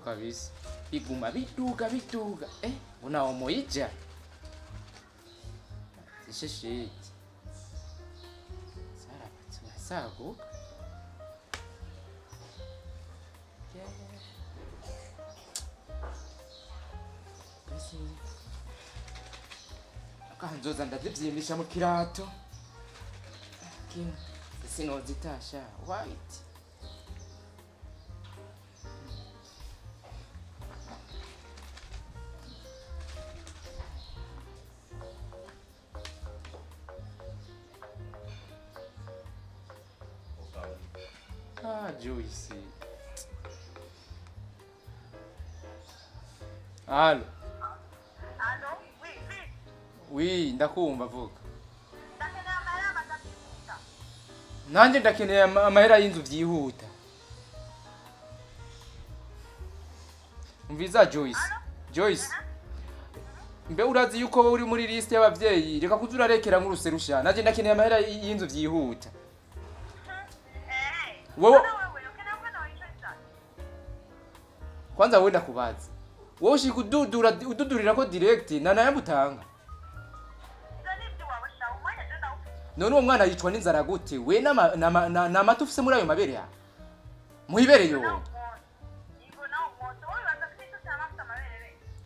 Kabisa. Biguma biduga biduga. Una omoija. Zishesheti. Sara batsago. Akanzoza ndazivyimisha mu kirato. Sinozitasha white. Ah, Joyce. Allo. Allo, oui, oui. Oui, ndakumva vuga. Nanje ndakeneye amahera y'inzu vyihuta. Umviza Joyce. Joyce. Mbe urazi yuko wowe uri muri liste y'abavyeyi, reka kuzurarekera nk'uruserusha. Nanje ndakeneye amahera y'inzu vyihuta. Wowe kwanza wowe ndakubaza. Wowe ushika ududura ududurira ko direct na nayamutanga. None uwo mwana yicwa n'inzara gute? We na mata ufise muri ayo mabere ya? Muhibere yo.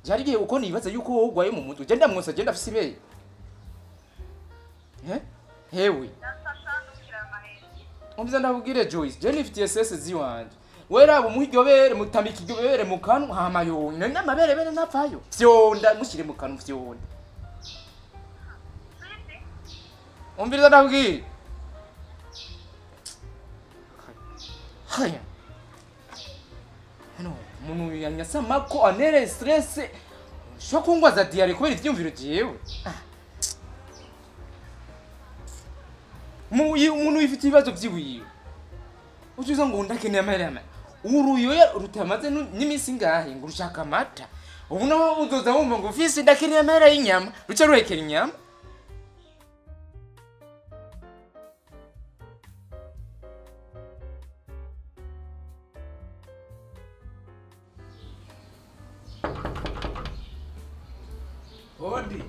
Jarigiye uko nibaza yuko wowe ugwaye mu mutwe. Je ndamwonsa je ndafise ibere. Hewe. Umviza ndakubwire Joyce, je nifitiye SS ziwanje. We rabo muhiryo bere mutamika iryo bere mu kanwa hama yo. None amabere bere ntapfayo. Fyonda mushire mu kanwa fyonda. Umviriza ndakubwire. Haya. Hano umuntu yanyasama ko anere stress. Sho kungwaza diare kubera ivyumviro jewe. Umuntu ifite ibibazo vyiwiwe. Ucuza ngo ndakeneye amahera. Uruyoya rutamaze n'imisi ngahe ngo urushaka amata. Ubu naho uzoza wumva ngo ufise ndakeneye amahera y'inyama, ruca ruhekera inyama. Odi.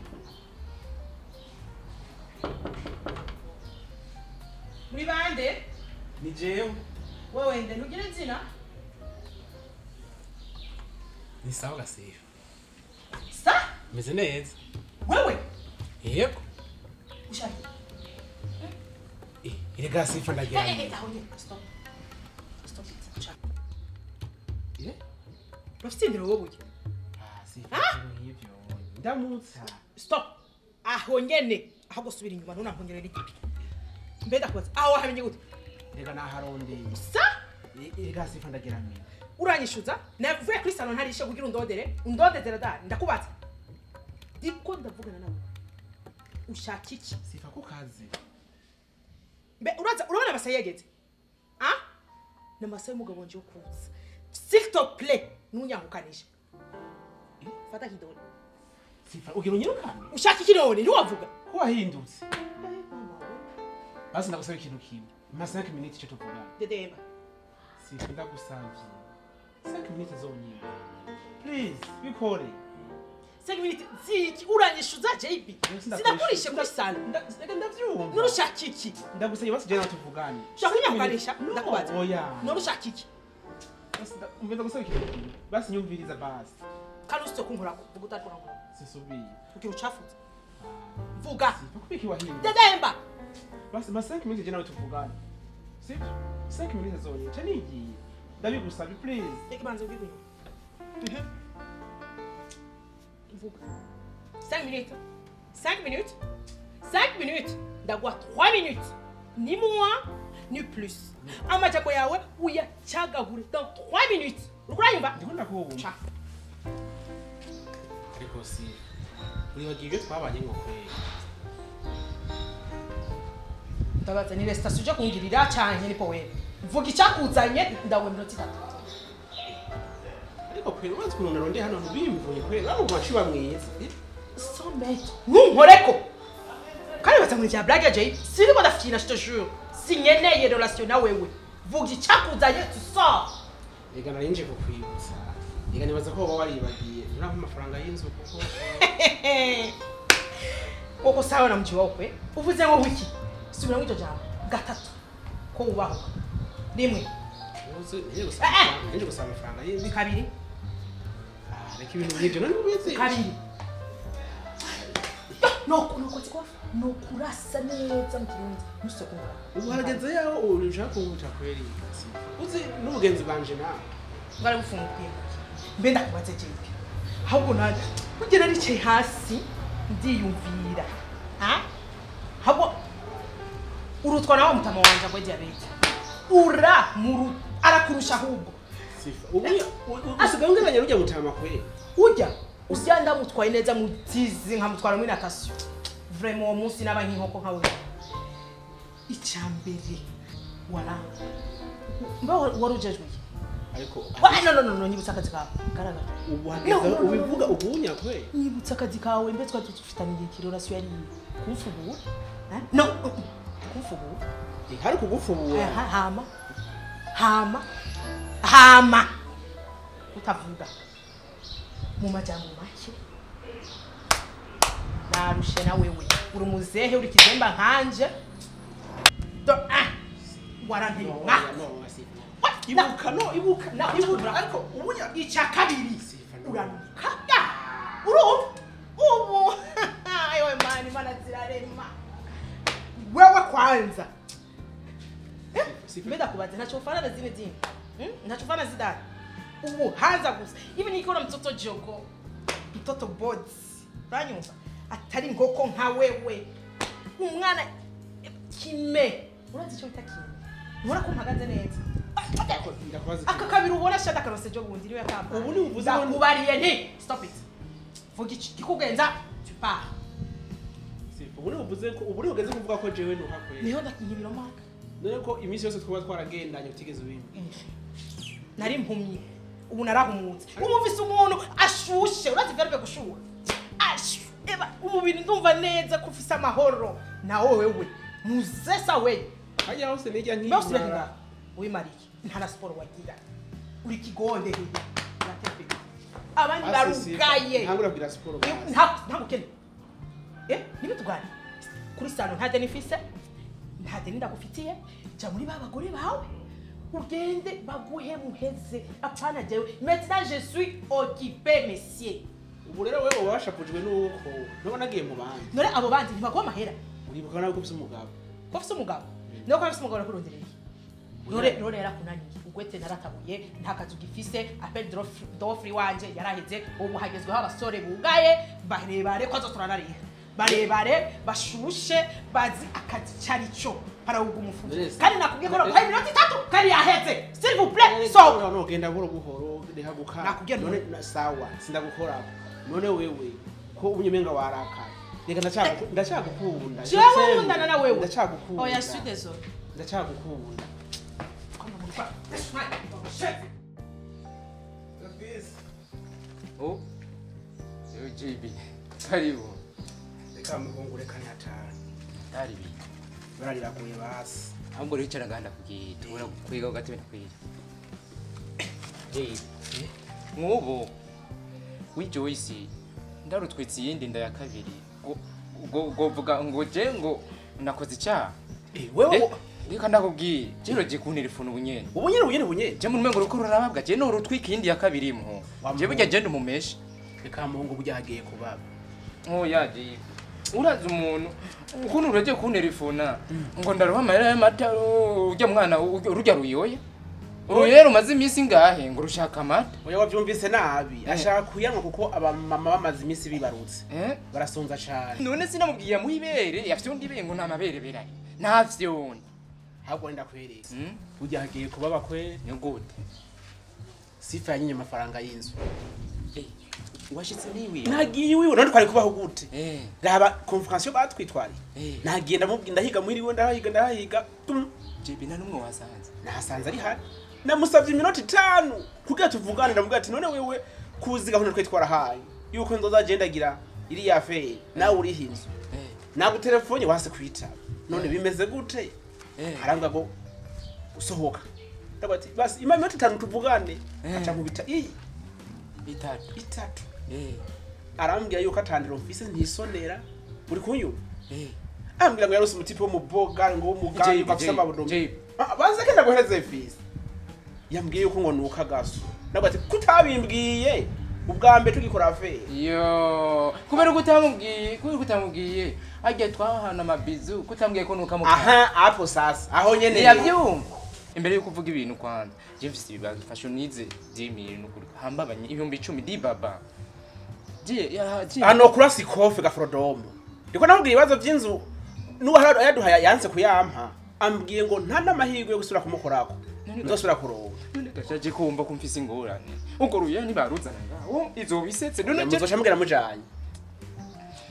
Muri bande? Ni jewe. Wewe nde ntugira izina? Ni sawa gasifa. Sa? Meze neza. Wewe? Yego. Ushaka? Ile gasifa ndagira. Stop. Stop it. Ushaka. Urafite indero wowe burya? Ah, sifa nk'ivyo. Ndamutsa. Stop. Aho nyene aho gusubira inyuma ntunampongere n'igipi. Mbe ndakubaza aho wahamenye gute? Rega naharondeye. Sa? Erega sifa ndagira mwe. Uranyishuza? Navuye kuri salon ntarishe kugira undodere. Undodezera da ndakubaza. Diko ndavugana nawe. Ushaka iki? Sifa ku kazi. Mbe uraza urabona amasaha yageze? Ah? N'amasaha y'umugabo wanje yo kuza. S'il te plaît, ntunyangukanishe. Fata kidole. Sifa ugira unyirukane? Ushaka iki none? Ntiwavuga. Ko wahindutse? Basi ndagusaba ikintu kimwe. Ma 5 minutes cyo tuvugana. Dedemba. Sifa ndagusavye. 5 minutes zonyine. Please, bikore. 5 minutes ziki uranyishuza JB. Sinakurishe kuri salon. Ndavyumva. Nurushaka iki? Ndagusabye basi je natuvugane. Ushaka kunyangukanisha? Ndakubaza. Oya. Nurushaka iki? Basi ndagusaba ikintu kimwe. Basi nyumviriza basi. Kandi usitse kunkorako, vuga utari kurankorako. Sisubiye. Ugira ucafuze. Vuga. Sifa kubiki wahindutse. Dedemba. Basi ma 5 minutes je nawe tuvugane. Sivyo? 5 minutes zonyine. Ce nigiye. Ndabigusabye please. Reka banze ubigwe. Vuga. 5 minutes. 5 minutes. 5 minutes. Ndaguha 3 minutes. Ni moins, ni plus. Amajambo yawe uyacagagure dans 3 minutes. Uriko uranyumva? Ndiko ndakumva. Ca. Ariko si uribagiye ibyo twabanye ngo kweri. Ndabaza ni resitation uje kungirira canke ni powe. Vuga icyakuzanye ndawe minota itatu. Ariko kweri ubanza ukuntu narondeye hano ntubimvuye kweri urabona ukuntu waciwe mwiza. 100 mètres. Ntunkoreko. Kandi baza ngo vya blague Jay, siniko ndafyina je te jure. Sinkeneye relation na wewe. Vuga icyakuzanye tu sors. Reka nari nje kukwibutsa. Yega nibaza ko wowe waribagiye nturampa amafaranga y'inzu kuko koko sawa na mji wawe uvuze ngo wiki subira mu icyo jambo gatatu ko ubaho rimwe nje gusaba amafaranga y'inzu kabiri reka ibintu by'ibyo none ubizi kabiri no no kurasa neza mu kirundi nusokora ubu harageze yaho ushaka kunguca kweri uzi n'ubugenzi banje nawe ngara gufunguye mbe ndakubaze jewe ahubwo naje kugera nicaye hasi ndiyumvira ahubwo urutwa nawe mutama wanje ngo diabete ura muru arakurusha ahubwo sifa ubu usigaye ungeranya rujya mutama kweri ujya usya ndamutwaye neza mutizi nkamutwara muri natation vraiment uwo munsi naba nk'inkoko nkawe icambere wala mba warujejwe ariko no nyibutsa akazi kawe garagara ubu hageze ubivuga ubunya kwe nyibutsa akazi kawe mbe twari dufitaniye ikirorasiyo yari kumfubura no kumfubura hari kugufubura hama hama utavuga mu majambo make narushe na wewe uri muzehe uri kizemba nkanje do waranteye ibuka no ibuka ibuka ariko ubunya icya kabiri uranuka urumva ubu ayo mani mana zirarema wewe kwanza mbeda kubaza ntacyo ufana na zine zindi ntacyo ufana zidani ubu hanza gusa even nikora mtoto jogo mtoto bods uranyumva atari nkoko nka wewe umwana kime urazi icyo bita kime ubona ko mpagaze neza aka kabiri ubona shada karose jo bundi niwe yakamba ubu ni ubuze ndakubariye nti stop it vuga iki kikugenza tu pars ubu ni ubuze ko ubu ni ugeze kuvuga ko jewe nuka kweli niho ndakinyibiro maka none ko iminsi yose twaba twaragendanye utigeze ubimba nari mpumyi ubu narahumutse umuvise umuntu ashushe urazi verbe gushuha eba umubiri ndumva neza ko ufise amahoro nawe wewe muzesa we hajya hose nijya nki wimariye nta na siporo wagira uri kigonde hirya uratefe abandi barugaye ntabwo urabwira siporo ntabwo ukeneye ntibitugane kuri sano nta deni mfise nta deni ndagufitiye jya muri ba bagore bawe ugende baguhe muheze apana jewe maintenant je suis occupé monsieur ubu rero wewe washapujwe nuko nubona nagiye mu bandi none abo bandi ntibaguha amahera uribuka nawe ko ufise umugabo ko ufise umugabo niyo ko ufise umugabo nakurondereye rore yarakunaniye ugwete naratabuye nta kazu gifise appel d'offre wanje yaraheze ubu hagezweho abasore bugaye barebare ko turanariha barebare bashushe bazi akazi cari cyo parawuga umufuko kandi nakubwiye ko naguhaye iminota itatu kandi yaheze s'il vous plaît so no genda buhoro buhoro reka gukara nakubwiye none sawa sindagukora none wewe ko unyemenga warakaye reka ndacagukunda jewe nkundana na wewe ndacagukunda oya suis désolé ndacagukunda Oh, yo JB, karibu. Reka muhungu reka ntihatari. Hatari bi. Barariraguye basi. Ahubwo rero icara nganda kugiye tubura kwiga gatebe ndakwiye. JB, nk'ubu wijoyce ndarutwitse iyindi nda ya kabiri. Ngo ngo je ngo nakoze icyaha. Wewe reka ndakubwiye je roje ku telefone ubunyene. Ubunyene. Je mu rumengo ruko rurababwa je no rutwika iyindi ya kabiri muho. Je burya je ndumumesha. Reka muhungu burya hagiye kubaba. Oya je. Urazi umuntu ukuntu uraje ku telefone ngo ndaruha amahera y'amata urya mwana urujya ruyoye. Uruyoye rumaze iminsi ngahe ngo rushaka amata. Oya wavyumvise nabi ashaka kuyanywa kuko abamama bamaze iminsi bibarutse. Barasonza cyane. None sinamubwiye amuhibere yafite undi ibere ngo nta mabere berari. Nta vyoni. Ahubwo ndakwereka. Burya hagiye kubaba kwe. Ni gute? Sifa yanyinye amafaranga y'inzu. Washitse niwe. Nagiye iwe none twari kubaho gute? Raba conference batwitwari. Nagiye ndamubwira ndahiga muhiriwe ndahiga. JB nta numwe wasanze. Nahasanze ari hari. Namusavye iminota 5 kugira tuvugane ndamubwira ati none wewe kuzi gahunda twe twarahaye yuko nzozagendagira iri ya feye nawe uri hinzu. Nagutelefone wase kwitaba. None bimeze gute? Arambwa ngo usohoka. Ndavuga ati basi ima iminota 5 tuvugane aca nkubita iyi. Itatu. Itatu. Arambwira yuko atandiro mfise ntisonera, uri kunyumva? Eh. Ambwira ngo yarose umutipe w'umuboga, ngo w'umugambi JB, afise amabuno. JB. Ah, banza kenda guhereza fisi. Yambwiye yuko ngo nuka gaso, nabwo ati kutabimbwiye ubwa mbere tugikora affaire. Yo, kubera ko utamubwiye, kubera ko utamubwiye harya twahana amabizu, kutambwiye ko nuka mukanwa. Aha, hapo sasa, aho nyene. Ntiyabyumva. Imbere yuko uvuga ibintu, kwanza je mfise ibibazo, fasha unize 10 000 n'ukuri hambabanye 10,000 di baba je ya je. Hano kurasi kofe gafrodomo, ndiko namubwira ibibazo by'inzu n'uwo yaduhaye yanse kuyampa, ambwiye ngo nta n'amahirwe yo gusubira kumukorako, nzosubira kuronka. None gashaje kumva ko mfise ingorane, ubwo ruya ntibaruzana ngaho izobisetse none je. Muzoca mubwira mujanye.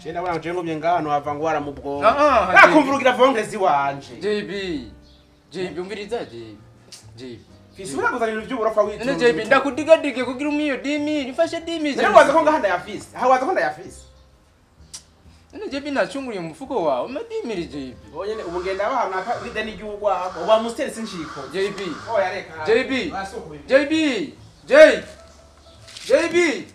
Je ndabona je ngumye ngaho hava ngo waramubwonko. Ah, ah. Nakumva urugira vongrezi wanje. JB, JB, umviriza, JB, JB. Fisi, urakuzana ibintu by'uburofa None witonze. JB, ndakudigadige kugira umwiyo 10 000, mfashe 10 000. None waza ko ngaha ndayafise, aha waza ko ndayafise. None JB, nacunguriye umufuko wawe ma 10 000, JB. Onyene ubu ngenda bahamwa ideni ry'urwagwa uba musteri sinshiko. JB. Oya, reka. JB. Basukuye. JB, J JB.